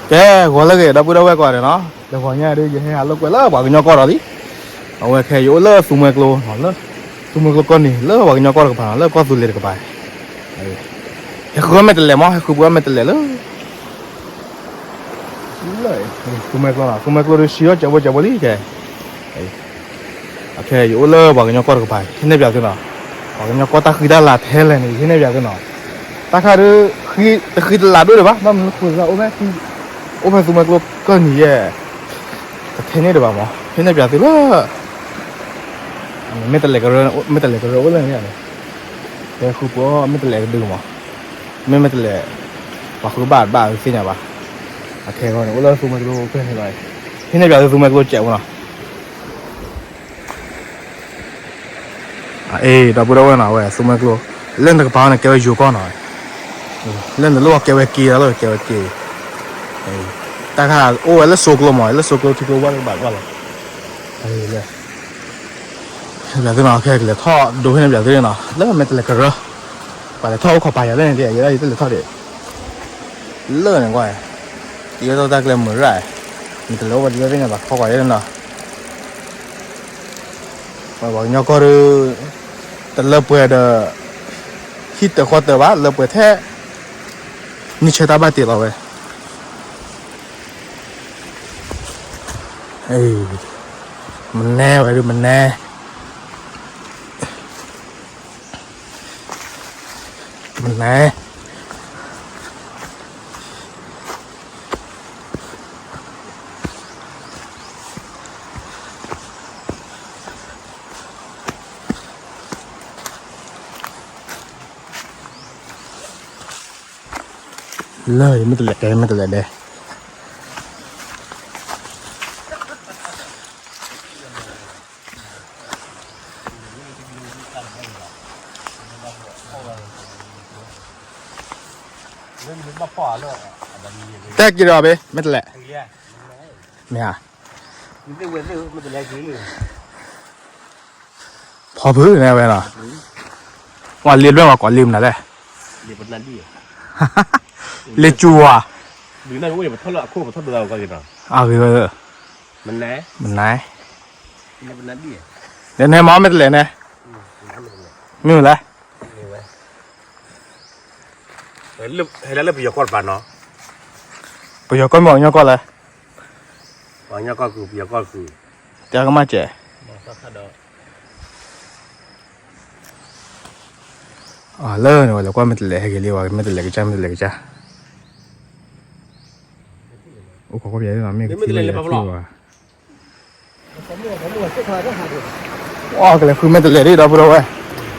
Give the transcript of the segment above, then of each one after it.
ကဲ, ဂီၤလၢအဂ့ၤ ဒီပုၢ်ဒီဝဲၢ်ကိးဂၤဒဲးနီၤ, လၢဂီၤညါဒီး ယဟဲဟးလိာ်ကွဲလၢပှၤကညီကီၢ်ဒီးလံ. အဝဲခဲအံၤ ယအိၣ်လၢသူမှဲကျိ, လၢသူမှဲကျိကီၢ်နံၤ လၢပှၤကညီကီၢ်တကပၤနီၤ, လၢကီၢ်သူလ့ၤတကပၤ. ဟဲဃုအီၣ်မဲာ်တလဲးမး, ဟဲဃုပှ့ၤအီၣ်မဲာ်တလဲးလၢ သူမှဲကျိ, သူမှဲကျိဒီး ဆံးထီၣ်ကဲးဘိကဲးဘိလံခဲ အခဲ ယအိၣ်လၢပှၤကညီကီၢ်တကပၤ, ဟံးန့ၢ်ပၠးသုနီၤ, ပှၤကညီကီၢ်တၢ်ဃံတၢ်လၤထဲလဲၣ်န့ၣ် ယဟံးန့ၢ်ပၠးသုနီၤ. တၢ်ခါဒီး တဃံတလၤဒိၣ်ဒံးဘၣ်, ဘၣ်မနုၤဃိသးအိၣ်ဖဲ အိၣ်ဖဲသူမှဲကျိကီၢ်နံၤယဲၢ်, တထဲန့ၣ်ဒံးဘၣ်မး, ဟံးန့ၢ်ပၠးသုလၢ မဲာ်တလဲးကရၢ, မဲာ်တလဲးကရၢအိၣ်လၢန့ၣ်န့ၣ်, ဟဲဃုပှ့ၤအီၣ်မဲာ်တလဲးကဒုမး, မ့ၢ်မဲာ်တလဲး ပှၤဃုဘၣ်တဘၣ်သ့ၣ်ညါဘၣ်. အခဲအံၤန့ၣ် အိၣ်လၢသူမှဲကျိကီၢ်နံၤလီၤ, ဟံးန့ၢ်ပၠးသုသူမှဲကျိကဲးဖိနီၤ. အ့ ဒီပုၢ်ဒီဝဲၢ်နီၤ, အဝဲသူမှဲကျိ လၢနတကပၤန့ၣ် ကဲဝဲယိၤကီၢ်နီၤ, လၢနလိၣ်ကဲဝဲက့ၤလီၤ, ကဲဝဲက့ၤ, တၢ်ခါအိၣ်ဝဲလၢစိကျိမး, လၢစိကျိထံကျိဝဲတကပၤတဘၣ်လီၤ. လၢ ဟဲပၠးသုနီၤ, ခဲကလဲၤထီၣ်ဒိးဟံးန့ၢ်ပၠးသုနီၤ, လၢမဲာ်တလဲးကရၢ, ပှၤလဲၤထီၣ်အိၣ်ခိးပာ်ယၤလၢန့ၣ်, ယဲဒၣ်ယတလဲၤထီၣ်ဒံး လၢန့ၣ်ကွၢ်, ယဲထီၣ်တၢ်ကျဲမုာ်ရၣ်, မ့ၢ်တလဲၤအိၣ်ဘၣ်ဒ်သိးသ့ၣ်ညါဘၣ် ခီကွၢ်ယဲနီၤ. ပှၤကညီကီၢ်ဒီး တလၢပှဲၤဒီး ဟံၣ်တၢၤဃီတၢၤဘၣ်, လၢပှဲၤထဲ နံၣ်ဆၢတၢ်ဘၣ်တ့လီၤဝဲ. မနဲဝဲဒုး မနဲ မနဲ လၢယမ့ၢ်တလဲၤကဲ ယမ့ၢ်တလဲၤဒဲး, တဲက့ၤဒီးဘၣ် မ့ၢ်တလဲၤ, မ့ၢ်ဧါ. ဖီဖုန့ၣ်ဝဲနီၤ, ဝဲလ့ဘျဲၣ်ဝဲကိးလ့မနုၤလဲၣ်, လ့ကၠူဧါ, အဂ့ၤဝဲ, မနၤ, ဒီးနဲမ့ၢ်မ့ၢ်တလဲၤန့ၣ်, မ့ၢ်မလဲၣ်, ဟဲလၢပယီၤကီၢ်တပၤနီၤ, ပယီၤကီၢ်မ့ၢ်ပှၤကညီကီၢ်လဲၣ်, ပှၤကညီကီၢ်ကုၢ်, ပယီၤကီၢ်ကုၢ်, တဲကမၣ်စဲး လၢန့ၣ် ဝဲလဲၤကွၢ်မ့ၢ်တလဲၤ ဟဲက့ၤလံဝဲ မ့ၢ်တလဲၤကစၢ် မ့ၢ်တလဲၤကစၢ်, အိၣ်ခိးကွၢ်ပၠးနီၤ မ့ၢ်ကထံၣ်ဝဲယၤထံၣ်ဝဲ, အကလဲၤဃုမ့ၢ်တလဲၤဒ်ဒီပုၢ်ဒီဝဲၢ်,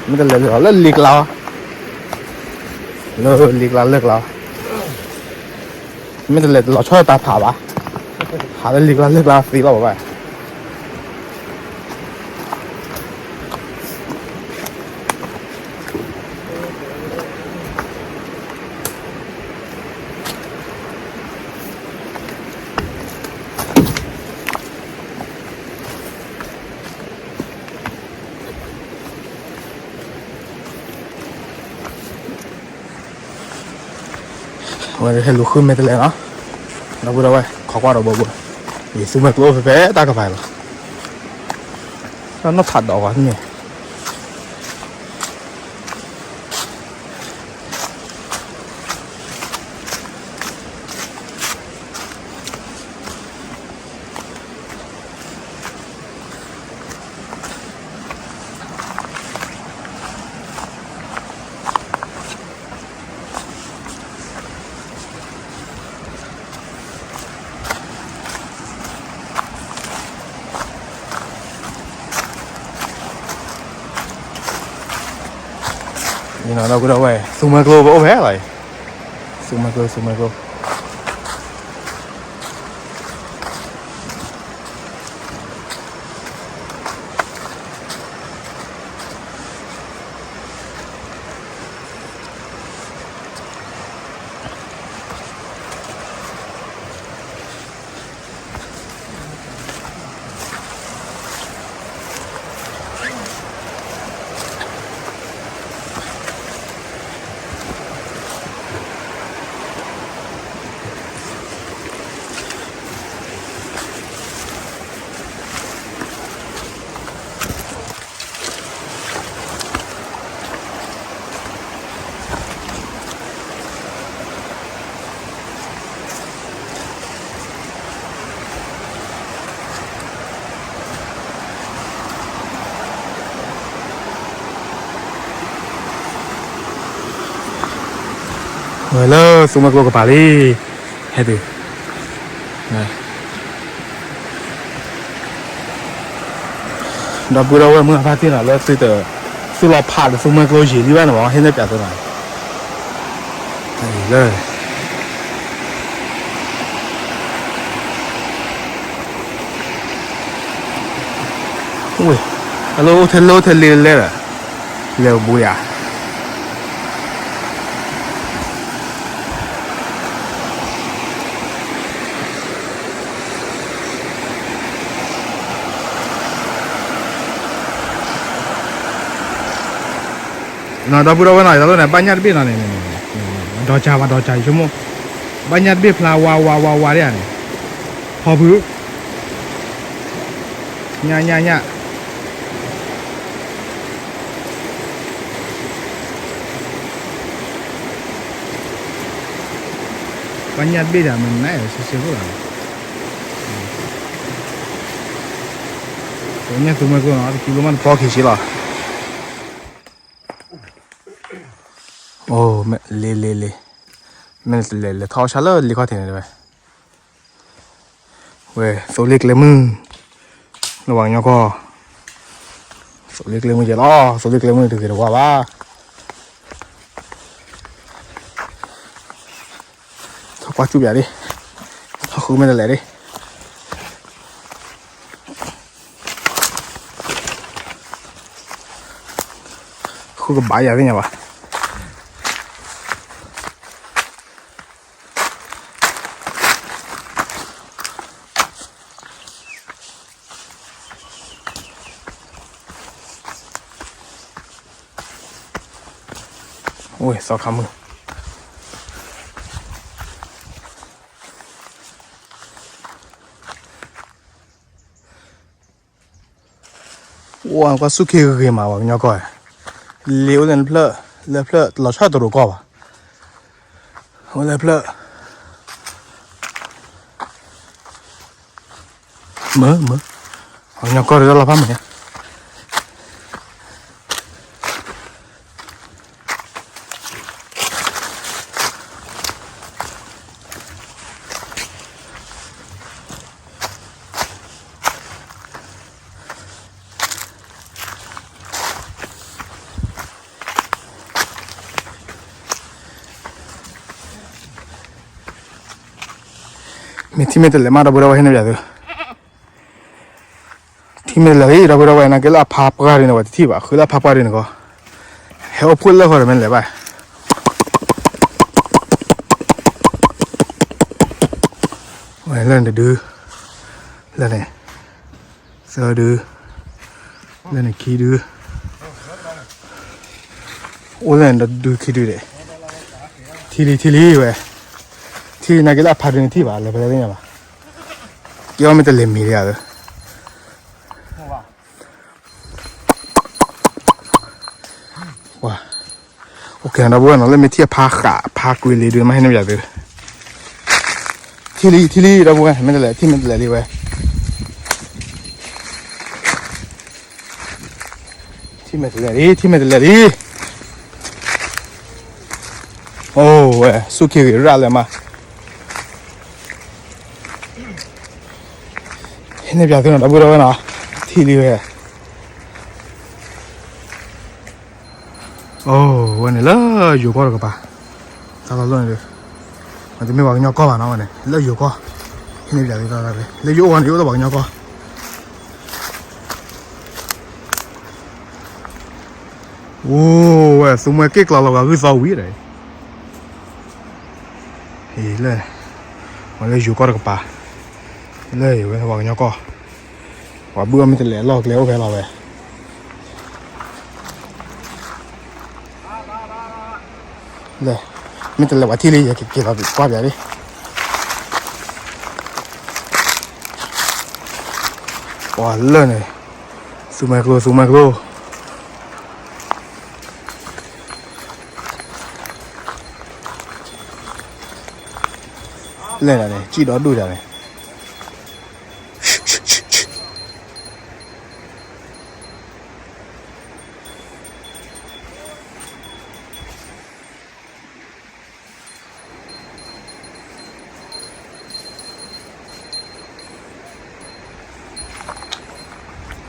မ့ၢ်တလဲၤလီၤလၢလံၤကျါ, လၢလံၤကျါလၢကျါ, မ့ၢ်တလဲၤတလီၤဆီတၢ်ဖးဘၣ်, ဟးလၢလံၤကျါလၢကျါသ့လီၤဘၣ်. ဝဲဟဲလူၤဃုမ့ၢ်တလဲၤနီၤ, ဒီပုၢ်ဒီဝဲၢ် ခိးကွၢ်ဒီးဘိဘိ, ယသူမ့ၢ်ကျိအိၣ်ဖဲဖဲတၢ်ကပၤလီၤ, တၢ်နီၢ်ထးဒီးဝဲန့ၣ် ဒီပုၢ်ဒီဝဲၢ် သူမ့ၢ်ကျိပအိၣ်ဖဲလီၤ, သူမ့ၢ်ကျိ သူမ့ၢ်ကျိ. ဝဲလၢသူမွဲကျိကပၤလံ, ဟဲတုၤ, ဒီပုၢ်ဒီဝဲၢ်မုၢ်အဖါတံၢ်နီၤ လၢသုတ, သုလီၤဖးဒီးသူမွဲကျိယံာ်လံဘၣ်န့ၣ်မး ဟ့ၣ်န့ၢ်ပၠးသုနီၤ, လၢ ဝဲ, အလၢအိၣ်ထဲလၢအိၣ်ထဲလ့လဲၣ်ဒီး, လဲၤဘိယၤ. ဒီပုၢ်ဒီဝဲၢ်နီၤ တၢ်လီၢ်န့ၣ် ဘၣ်ညၣ်တဘ့ၣ်နီၤန့ၣ်, ဒီးကၢ်ဘၣ်ဒီးကၢ်ယဆိကမိၣ်, ဘၣ်ညၣ်တဘ့ၣ်ဖျါဝါဝါဝါဝါဒ်န့ၣ်, ဟီၣ်ဖု, ညၣ်ညၣ်ညၣ် ဘၣ်ညၣ်တဘ့ၣ်ဒီး မနုၤလဲၣ် ဆံဆံဖိလီၤ, ညၣ်သူမွဲကျိနီၤ တကံလိမးတပီၢ်ခံဆံလီၤ. အိၣ်, လ့လ့လ့, မ့ၢ်လဲၤလဲၤထီၣ်အီၣ်ဆၣ်လၢလ့ခီၣ်ထံးန့ၣ်တဝဲ ဝဲ, သိလ့ၣ်ကျဲမုၢ်, လၢပှၤကညီကီၢ်, သိလ့ၣ်ကျဲမုၢ်ယဲလီၤ, သိလ့ၣ်ကျဲမုၢ်တဂ့ၤတဝါဘၣ်. ထီၣ်ကွၢ်စူၣ်ပၠးဒၣ်, ထီၣ်ဃုမ့ၢ်တလဲၤဒၣ်, ဃုကဘၣ်ယၤသ့ၣ်ညါဘၣ်. ဝဲ သီခါမုၢ်, ဝဲ ကွၢ်စူၣ်ခ့ဂ့ၤမး ပှၤကညီကီၢ်, လ့အိၣ်လၢနဖျၢၣ်, လၢဖျၢၣ်တလီၤဆီတရူးကီၢ်ဘၣ်, အိၣ်လၢဖျၢၣ် မ့ၢ်, မ့ၢ်, ပှၤကညီကီၢ်တလီၤဖးမ့ၢ် မ့ၢ်ထံၣ်မ့ၢ်တလဲၤမး ဒီပုၢ်ဒီဝဲၢ် ဟံးန့ၢ်ပၠးသု, ထံၣ်မ့ၢ်တလဲၤလံ ဒီပုၢ်ဒီဝဲၢ် နာ်က့လၢအဖါပှၢ်ဒုန့ၣ် ပှၤတထံၣ်ဘၣ် ဃုလၢအဖါပှၢ်ဒုန့ၣ်ကီး, ဟဲအိၣ်ဖှိၣ်လၢဃီဒီးမ့ၢ်လဲၤဘၣ် ဝဲလၢန့ၣ်တဒု, လၢန့ၣ်, သၢဒု, လၢန့ၣ်ခံဒု, အိၣ်လၢန့ၣ်တဒုခံဒုဒဲး, ထံၣ်လံ ထံၣ်လံဝဲ, ထံၣ်လံ နာ်က့လၢအဖါဒုန့ၣ်ထံၣ်ဘၣ် လဲၤဖဲလဲၣ်သ့ၣ်ညါဘၣ်, ကဲအီၤမ့ၢ်တလဲၤမံၤလံဧါ, ဝဲ, အိၣ်ကဲဒီပုၢ်ဝဲၢ်နီၤ လၢမ့ၢ်ထံၣ်အဖါဃး ဖါကွံာ်လံဒု မ့ၢ်ဟံးန့ၢ်ပၠးသု, ထံၣ်လံ ထံၣ်လံ ဒီပုၢ်ဝဲၢ် မ့ၢ်တလဲၤ ထံၣ်မ့ၢ်တလဲၤလံဝဲ, ထံၣ်မ့ၢ်တလဲၤလံ ထံၣ်မ့ၢ်တလဲၤလံ, အိၣ်ဝဲ စူၢ်ခ့ဂ့ၤရၣ်လၢမး ဟံးန့ၢ်ပၠးသုနီၤ ဒီပုၢ်ဒီဝဲၢ်နီၤ, ထံၣ်လံဝဲ, အိၣ်ဝဲန့ၣ်လၢယိၤကီၢ်တကပၤ, တၢ်လီၢ်လီၢ်န့ၣ်, မ့တမ့ၢ်ပှၤကညီကီၢ်ဘၣ်နီၤဝဲန့ၣ် လၢယိၤကီၢ်, ဟံးန့ၢ်ပၠးသုတၢ်လၢ လၢယအိၣ်ဝဲန့ၣ် ယအိၣ်လၢပှၤကညီကီၢ် အိၣ်ဝဲ သူမှဲက့ၣ်ကျီလီၤ ပှၤဂုၢ်သီဝံၤဒီး, လၢ, ဝဲလၢယိၤကီၢ်တကပၤ, လၢဝဲပှၤကညီကီၢ်, ပှၤဘုၣ်အီၣ်မ့ၢ်တလဲၤအလီၢ်ကျဲအိၣ်ဖဲလီၤဝဲ, လၢ, မ့ၢ်တလဲၤပှၤထံၣ်လံ ယကက့ၤလီၤကွၢ်ပၠးလံ, ပှၤလၢန့ၣ်, သူမှဲကျိ သူမှဲကျိ လဲၣ်ဒၣ်န့ၣ် ကံၣ်ဒီဒူၣ်ဒၣ်န့ၣ်,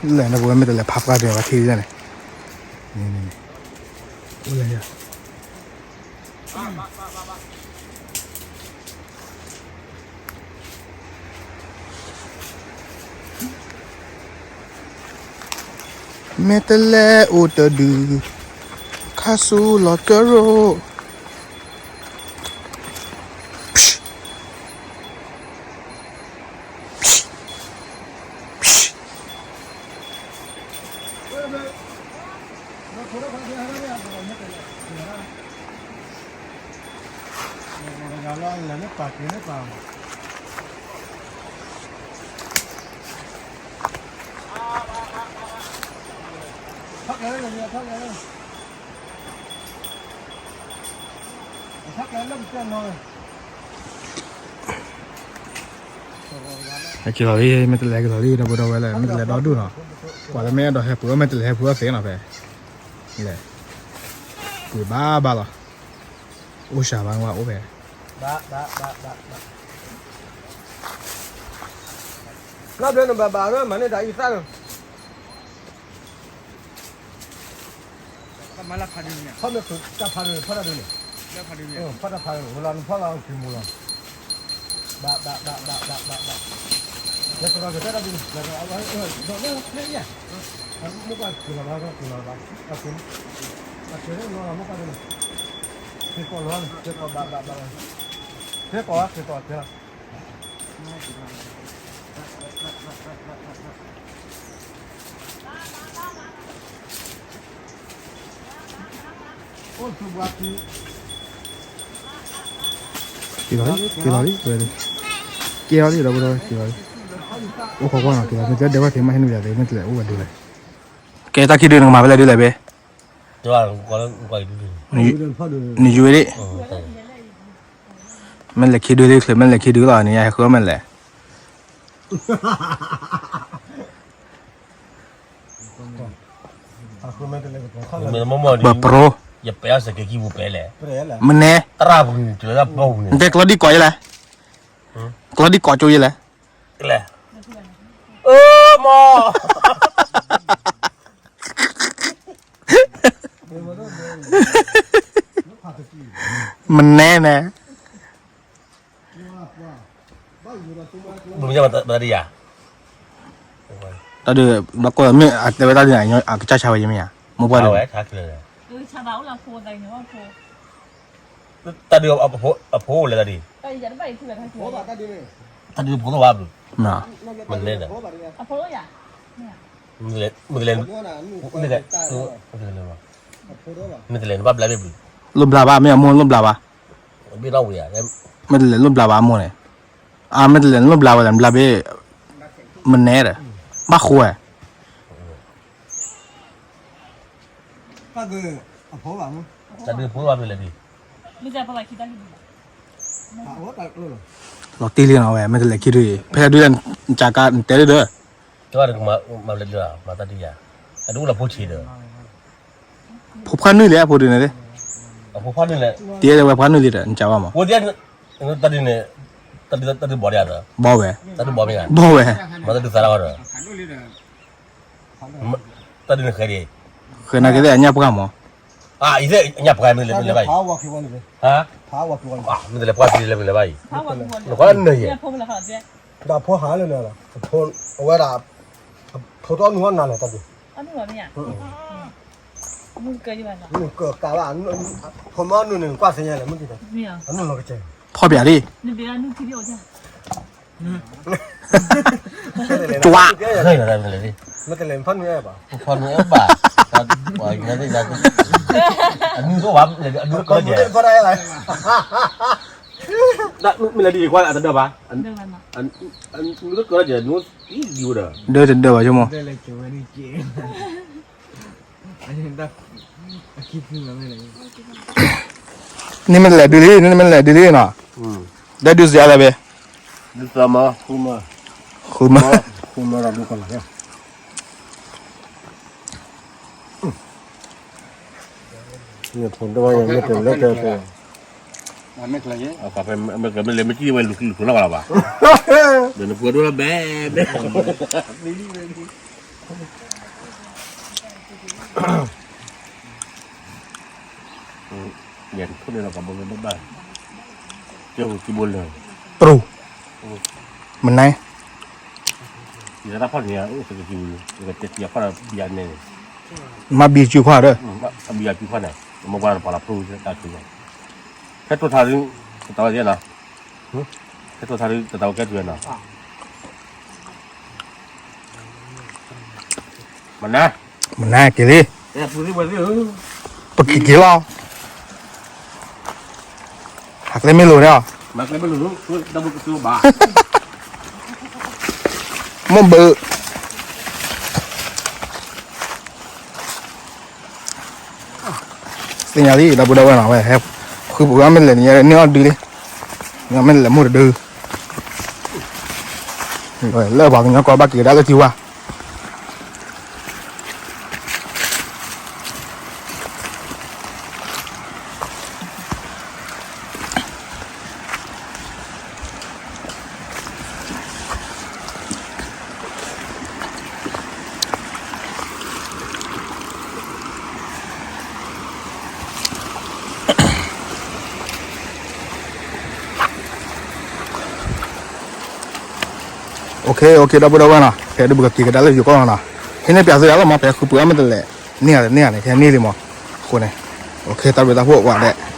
လဲၣ် နပဝဲမ့ၢ်တလဲၤဖးပှၢ်ဒၢးဝဲခံန့ၣ်, န့ၣ်, အိၣ်လဲၣ်, မ့ၢ်တလဲၤအိၣ်တဒု, ခါဆူလီၤကၢရိ, က့ၤလီၤလံ မ့ၢ်တလဲၤက့ၤလီၤလံ ဒီပုၢ်ဒီဝဲၢ်လၢ မ့ၢ်တလဲၤဒီဒူၣ်နီၤ, ကွၢ်လၢမ့ၢ်အဲၣ်ဒိးဟဲပှ့ၤအီၣ် မ့ၢ်တလဲၤဟဲပှ့ၤအီၣ်သ့နီၤဖဲ, လဲၤ, ပှ့ၤဘၣ်ဘၣ်လီၤ, အိၣ်စှၤဘၣ်ဝဲအိၣ်ဖဲ ဘၣ်ဘၣ်ဘၣ်ဘၣ်ဘၣ်, ဘျီနဘၣ်ဘၣ်ရၢ မၤန့ၢ်တၢ်အံၤသၣ်လၢ ဖီမ့ၢ်တၢ်ဖးဒိၣ်န့ၣ်, ဖီတၢ်ဖးဒိၣ်န့ၣ်, ဖီတၢ်ဖးဒိၣ် ဝဲလီၤနဖီလီၤက့ၤမူလီၤ, ဘၣ်ဘၣ်ဘၣ်ဘၣ်ဘၣ်ဘၣ်ဘၣ်, လဲၤကရီကတၢၢ်တၢ်ဒ်န့ၣ်, လဲၤကရီကတၢၢ်တၢ်ဒ်န့ၣ်, မိၢ်ပှၢ်က့ၤလီၤဘၣ်က့ၤလီၤဘၣ်, အက့ၤ, အက့ၤလီၤလီၤမိၢ်ပှၢ်ဒ်န့ၣ်, က့ၤကီးလီၤ, က့ၤကီးဘၣ်ဘၣ်ဘၣ်ဘၣ်, က့ၤကီးက့ၤကီးက့ၤလီၤ က့ၤလီၤလံ က့ၤလီၤလံ က့ၤလီၤလံ က့ၤလီၤလံ ဒီပုၢ်ဒီဝဲၢ် က့ၤလီၤလံ, အိၣ်ခိးကွၢ်နီၤ က့ၤလီၤ မ့ၢ်တလဲၤဒၢးဘၣ်သ့ၣ် မ့ၢ်ဟဲနုာ်ယၤသ့ၣ် မ့ၢ်တလဲၤအိၣ်ဝဲဒၣ်လဲၣ်, ကဲတၢ်ခံဒုန့ၣ် ကမၤဖဲလဲၣ်ဒုလဲၣ်ဘ့ၣ်, နယူၤဝဲဒၣ်, မ့ၢ်လဲၤခံဒုန့ၣ်ချၢ မ့ၢ်လဲၤခံဒုလီၤန့ၣ် ယဟဲဃုအီၣ်မ့ၢ်လဲၣ် ပပြိ, မနဲ, နတဲကျီဒံကိးယဲလဲၣ်, ကျီဒံကိးကၠိယဲလဲၣ်, မနဲန့ၣ် တၢ်ဒုး ဘျီကိးမ့ၢ်အတဲဝဲတၢ်ဒုး အကစၢ်ဆါဝဲယမ့ၢ်ဧါ, မိၢ်ပှၢ်ဒုး, တၢ်ဒုးအဖိလဲၣ်တၢ်ဒုး, တၢ်ဒုးဖိသိၣ်ဘၣ်ဘျုး, မနဲဒီး, မ့ၢ်တလဲၤ, မ့ၢ်တလဲၤ, မ့ၢ်တလဲၤနဘၣ်ဘျါဘ့ၣ်ဘျုး, လိၣ်ဘျါဘၣ် မ့ၢ်အမိၢ်လိၣ်ဘျါဘၣ်, မ့ၢ်တလဲၤလိၣ်ဘျါဘၣ်အမိၢ်န့ၣ်, အမ့ၢ်တလဲၤလိၣ်ဘျါဝဲလဲၣ် ဘျါဘ့ၣ်, မနဲဒီး, ဘၣ်ဃိဝဲ တၢ်ဒုးဖိဘၣ်မ့ၢ်လဲၣ်ဒုး, လီၤတံၢ်လံနီၤဝဲ မ့ၢ်တလဲၤခံဒုးအံၤ ဖဲဒုးလဲၣ် နကးနတဲဒုးဒီး, မၤတၢ်ဒုးယၤ, အဒုးအိၣ်လၢဖိဆံးဒီး, ဖိခွါနုာ်လံအဖိဒုးန့ၣ်, တံၤဝဲခွါနုာ်လံဒီး နကးဘၣ်မး, တၢ်ဒုးန့ၣ်, တၢ်ဒုးဘီဒံး, ဘီဝဲ, ဘီဝဲ, မၤတၢ်ဒုးသးလီၤဒီး တၢ်ဒုးန့ၣ်ဃဲဒံး, ဃဲနာ်က့ၤသ့ၣ်အညၣ်ပှၢ်မး, အံၤသ့ၣ်ညၣ်ပှၢ်မ့ၢ်လဲၤမ့ၢ်လဲၤဘၣ်အံၤ, မ့ၢ်တလဲၤပှၢ်သံလဲၤမ့ၢ်လဲၤဘၣ်အံၤ, နကွၢ်နၢၤယဲ, ဒီးဖိဟးလၢန့ၣ်, အဝဲဒၣ်, ဖိတအီၣ်နုာ်အီၣ်နၤလဲၣ်တၢ်ဒုး, ကးဘၣ်, ဖိမ့ၢ်နုာ်န့ၣ် နကွၢ်သ့ၣ်ညါလဲၣ်, မ့ၢ်က့ၤ, ဖီၣ်ပၠးလံ, ကွၢ်, မ့ၢ်တလဲၤဖးနုာ်ဘၣ်, ဖးနုာ်ဘၣ်, အနုာ်သိၣ်ဘၣ်, အနုာ်သိၣ်ဘၣ်, မ့ၢ်လဲၤဒ်ကွၢ်အတဒၢဘၣ်, အနုာ်သိၣ်ကၢဒီး, ဒၢတဒၢဘၣ်ဆိကမိၣ်, န့ၣ်မ့ၢ်တလဲၤဒုးလံ, န့ၣ်မ့ၢ်တလဲၤဒုးလံနီၤ, ဒီးဒုးစံးအါလဲၣ်ဘ့ၣ်, ဃုမၢ, ဃုမၢ, မ့ၢ်တလဲၤ, မ့ၢ်လဲၤမ့ၢ်ကံၣ်ဝဲလူၤကံၣ်လူၤကလီၤဘၣ်, ဒီးနပှၤဒိၣ်လီၤဘဲဘဲ, မ့ၢ်လံဝဲဒၣ် ယဲၢ်ထိၣ်န့ၣ်လီၤ ကဘီဘၣ်ဘၣ်, ကဲဟူးကံဘိလၢာ်, တရူး, မနုၤ, ယတၢ်ဖီၣ်န့ၣ် အိၣ်စကစူ, ယကတဲတံၤအဖီၣ်ဒီးဘံယၤန့ၣ်, မ့ၢ်ဘံစုခွါဒီး, အဘံယၤစုခွါန့ၣ် မ့ၢ်ပှၤပှၤလၢဖျိတၢ်စုလီၤ, ဟဲတိၢ်ထါဒုး, တတၢ်ဝဲသ့ၣ်နီၤ, ဟဲတိၢ်ထါဒုး တတၢ်ဝဲကဲတုၤနီၤ, မနုၤ, မနုၤက့ၤလံ, ပက့ၤက့ၤလီၤ, ဟးကျဲမ့ၢ်လိာ်န့ၣ်, မိၢ်ဘၢ သ့ၣ်ညါလံ ဒီပုၢ်ဒီဝဲၢ်နီၤ, ဝဲဟဲဃုပှၤမ့ၢ်လဲၤန့ၣ် န့ၢ်အီၣ်ဒုးလံ, န့ၢ်မ့ၢ်လဲၤမိၢ်တဒု, လၢပှၤကညီကီၢ်ဘၣ်က့ၤကဒါလၢထံဝါ. OK OK ဒီပုၢ်ဒီဝဲၢ်နီၤ, ဖဲဒုးပကက့ၤကဒါလၢ ယိၤကီၢ်နီၤ, ဟဲန့ၢ်ပၠးသုဒၣ်လီၤမး, ဖဲဃုပှၤမ့ၢ်တလဲၤန့ၢ်ဧါတန့ၢ်ဧါန့ၣ် ကဟဲန့ၢ်လံမး, အဃိန့ၣ်, OK တၢ်ဘျုးတၢ်ဖှိၣ်ဝဲဒဲး.